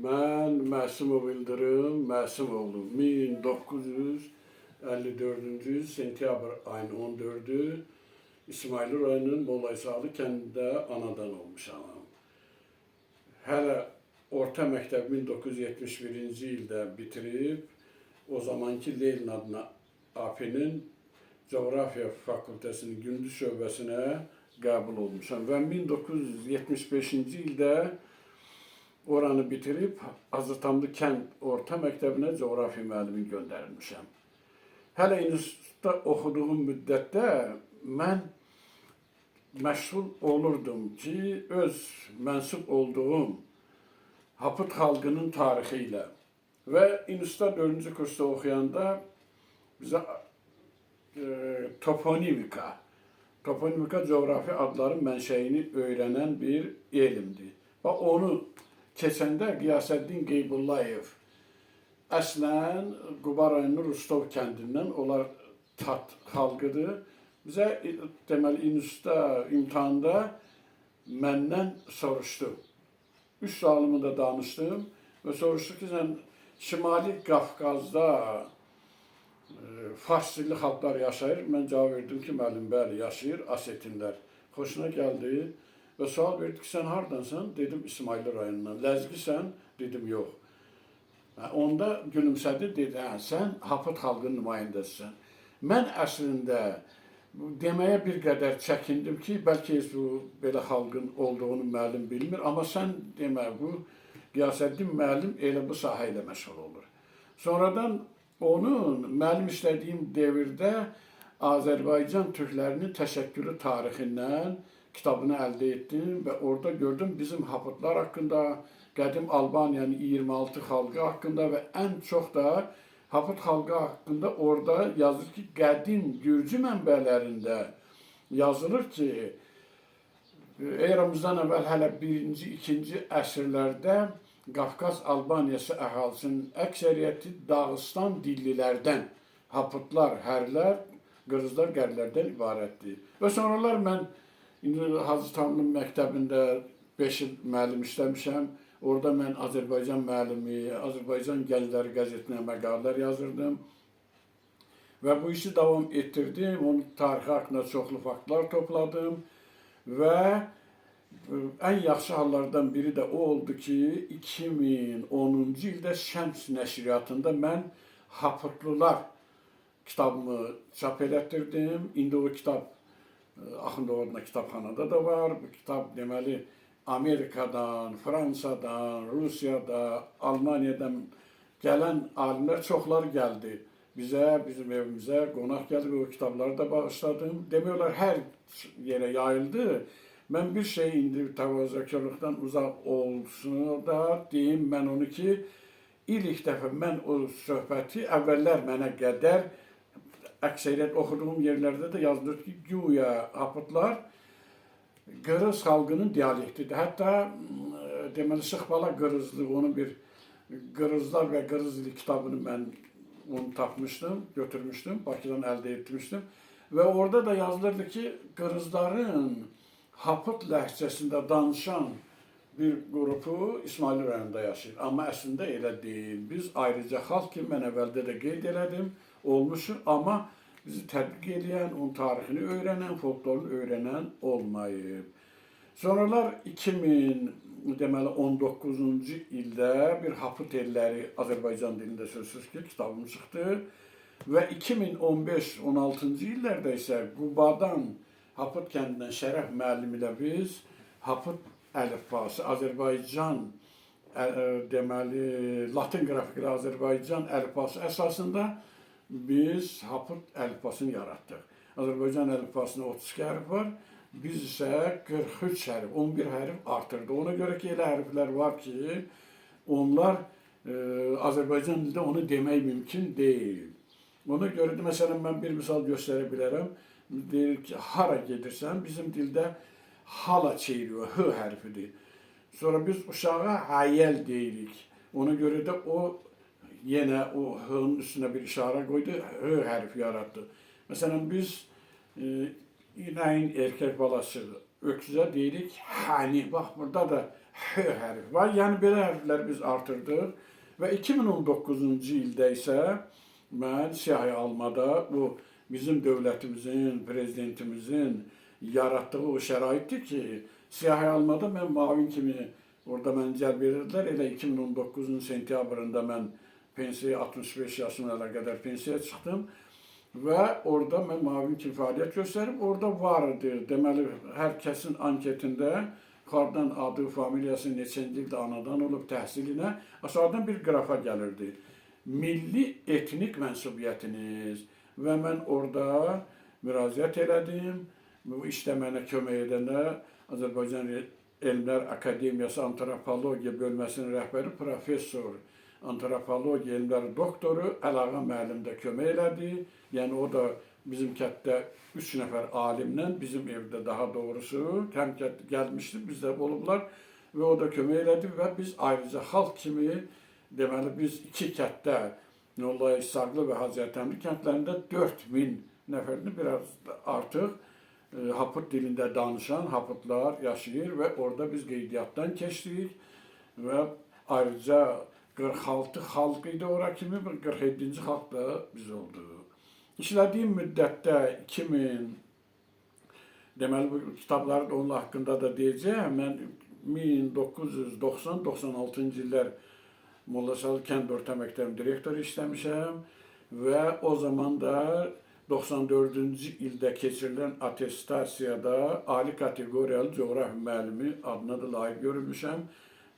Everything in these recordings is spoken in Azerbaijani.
Mən Məsumov İldırım Məsumoğlu, 1954-cü il sentyabr ayının 14-ü İsmayılı rayonunun Molla İsaqlı kəndində anadan olmuşam. Hələ orta məktəbi 1971-ci ildə bitirib, o zamanki Lenin adına APN-in Coğrafiya Fakültəsinin gündüz şöbəsinə qəbul olmuşam və 1975-ci ildə oranı bitirib Azərtamlı kənd orta məktəbinə coğrafiya müəllimi göndərilmişəm. Hələ institutda oxuduğum müddətdə mən məşğul olurdum ki, öz mənsub olduğum Hapıt xalqının tarixi ilə və institutda 4-cü kursda oxuyanda bizə toponimika coğrafi adların mənşəyini öyrənən bir elmdir. Və onu keçəndə Qiyasəddin Qeybullayev əslən Quba rayonunun Rustov kəndindən, onlar Tat xalqıdır. Bizə deməli institutda imtahanda məndən soruşdu. 3 sualımı da danışdım və soruşdu ki, sən Şimali Qafqazda fars dilli xalqlar yaşayır. Mən cavab verdim ki, müəllim, bəli, yaşayır asetinlər. Xoşuna gəldi və sual verdi ki, sən hardansan? Dedim, İsmayılı rayonundan. Ləzgisən? Dedim, yox. Onda gülümsədi, dedi, hə, sən Hapıt xalqının nümayəndəsisən. Mən əslində deməyə bir qədər çəkindim ki, bəlkə heç bu belə xalqın olduğunu müəllim bilmir, amma sən demə, bu Qiyasəddin müəllim elə bu sahə ilə məşğul olur. Sonradan onun müəllim işlədiyim devirdə Azərbaycan türklərinin təşəkkülü tarixindən kitabını əldə etdim və orada gördüm bizim Hapıtlar haqqında, qədim Albaniyanın 26 xalqı haqqında və ən çox da Hapıt xalqı haqqında orada yazır ki, qədim gürcü mənbələrində yazılır ki, eramızdan əvvəl hələ 1-ci, 2-ci əsrlərdə Qafqaz Albaniyası əhalisinin əksəriyyəti Dağıstan dillilərdən, Hapıtlar, Hərlər, Qırğızlar, Qərlərdən ibarətdir. Və sonralar mən indi Hacı Tamlı məktəbində 5 il müəllim işləmişəm. Orada mən Azərbaycan müəllimi, Azərbaycan Gəncləri qəzetinə məqalələr yazırdım. Və bu işi davam etdirdim. Onun tarixi haqqında çoxlu faktlar topladım və ən yaxşı hallardan biri də o oldu ki, 2010-cu ildə Şəms nəşriyyatında mən Hapıtlılar kitabımı çap elətdirdim. İndi o kitab Axundovadına kitabxanada da var. Bu kitab deməli Amerikadan, Fransadan, Rusiyada, Almaniyadan gələn alimlər çoxları gəldi bizə, bizim evimizə qonaq gəldi və o kitabları da bağışladım. Demək olar hər yerə yayıldı. Mən bir şey indi təvazökarlıqdan uzaq olsun da deyim mən onu ki, ilk dəfə mən o söhbəti əvvəllər mənə qədər əksəriyyət oxuduğum yerlərdə də yazılır ki, güya Hapıtlar Qırğız xalqının dialektidir. Hətta deməli Sıxbala Qırğızlı onun bir Qırğızlar və Qırğız dili kitabını mən onu tapmışdım, götürmüşdüm, Bakıdan əldə etmişdim. Və orada da yazılırdı ki, Qırğızların Hapıt ləhcəsində danışan bir qrupu İsmayılı rayonunda yaşayır. Amma əslində elə deyil. Biz ayrıca xalq kimi, mən əvvəldə də qeyd elədim, olmuşuq, amma bizi tədqiq eləyən, onun tarixini öyrənən, folklorunu öyrənən olmayıb. Sonralar 2000 deməli 19-cu ildə bir Hapıt elləri Azərbaycan dilində sözsüz ki, kitabım çıxdı və 2015-16-cı illərdə isə Qubadan Hapıt kəndindən Şərəf müəllim ilə biz Hapıt əlifbası Azərbaycan deməli Latın qrafikli Azərbaycan əlifbası əsasında biz Hapıt əlifbasını yaratdıq. Azərbaycan əlifbasında 32 hərf var. Biz isə 43 hərf, 11 hərf artırdıq. Ona görə ki, elə hərflər var ki, onlar Azərbaycan dilində onu demək mümkün deyil. Ona görə də məsələn mən bir misal göstərə bilərəm. Deyir ki, hara gedirsən, bizim dildə hala çeviriyor, h hərfidir. Sonra biz uşağa hayəl deyirik. Ona görə də o yenə o h-ın üstünə bir işarə qoydu, h hərfi yaratdı. Məsələn biz inəyin erkək balası öküzə deyirik hani. Bax burada da H hərfi var. Yəni belə hərfləri biz artırdıq və 2019-cu ildə isə mən siyahı almada bu bizim dövlətimizin, prezidentimizin yaratdığı o şəraitdir ki, siyahı almada mən müavin kimi orada məni cəlb edirdilər. Elə 2019-un sentyabrında mən pensiyaya 65 yaşına qədər pensiyaya çıxdım və orada mən müavin kimi fəaliyyət göstərib. Orada var idi. Deməli, hər kəsin anketində yuxarıdan adı, familiyası, neçənci ildə anadan olub, təhsilinə, aşağıdan bir qrafa gəlirdi. Milli etnik mənsubiyyətiniz və mən orada müraciət elədim. Bu işdə mənə kömək edəndə Azərbaycan Elmlər Akademiyası Antropologiya bölməsinin rəhbəri professor, antropologiya elmləri doktoru Əlağa müəllim də kömək elədi. Yəni o da bizim kənddə 3 nəfər alimlə, bizim evdə daha doğrusu, həm kənd gəlmişdi, bizdə olublar və o da kömək elədi və biz ayrıca xalq kimi, deməli biz iki kənddə, Molla İsaqlı və Hacı Ətəmli kəndlərində 4000 nəfərini biraz artıq Haput dilində danışan haputlar yaşayır və orada biz qeydiyyatdan keçdik və ayrıca 46 xalq idi ora kimi, 47-ci xalq da biz olduq. İşlədiyim müddətdə 2000, deməli bu kitabları da onun haqqında da deyəcəyəm. Mən 1990-96-cı illər Molla Salih kənd orta məktəbinin direktoru işləmişəm və o zaman da 94-cü ildə keçirilən attestasiyada ali kateqoriyalı coğrafiya müəllimi adına da layiq görülmüşəm.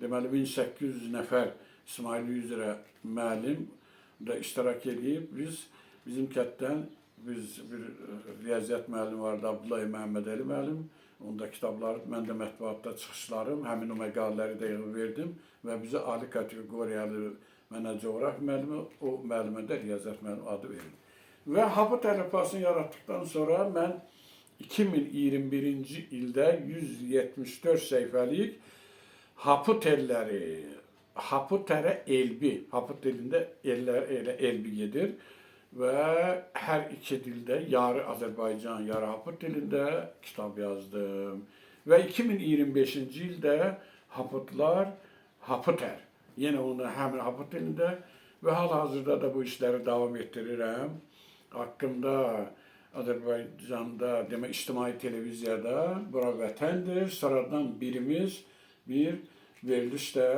Deməli 1800 nəfər İsmaili üzrə müəllim də iştirak edib. Biz bizim kənddən biz bir riyaziyyat müəllimi vardı, Abdullahi Məhəmmədəli müəllim. Onda kitabları, mən də mətbuatda çıxışlarım, həmin o məqalələri də yığıb verdim və bizə ali kateqoriyalı mənə coğrafiya müəllimi, o müəllimə də riyaziyyat müəllimi adı verildi. Və Haput əlifbasını yaratdıqdan sonra mən 2021-ci ildə 174 səhifəlik Haput elləri, Haputərə elbi, Haput dilində ellər elə elbi gedir və hər iki dildə, yarı Azərbaycan, yarı Haput dilində kitab yazdım. Və 2025-ci ildə Haputlar, Haputər, yenə onu həmin Haput dilində və hal-hazırda da bu işləri davam etdirirəm. Haqqımda Azərbaycanda, demək, ictimai televiziyada bura vətəndir. Sıradan birimiz bir veriliş də,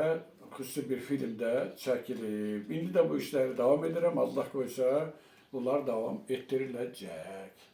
xüsusi bir filmdə çəkilib. İndi də bu işləri davam edirəm. Allah qoysa bunlar davam etdiriləcək.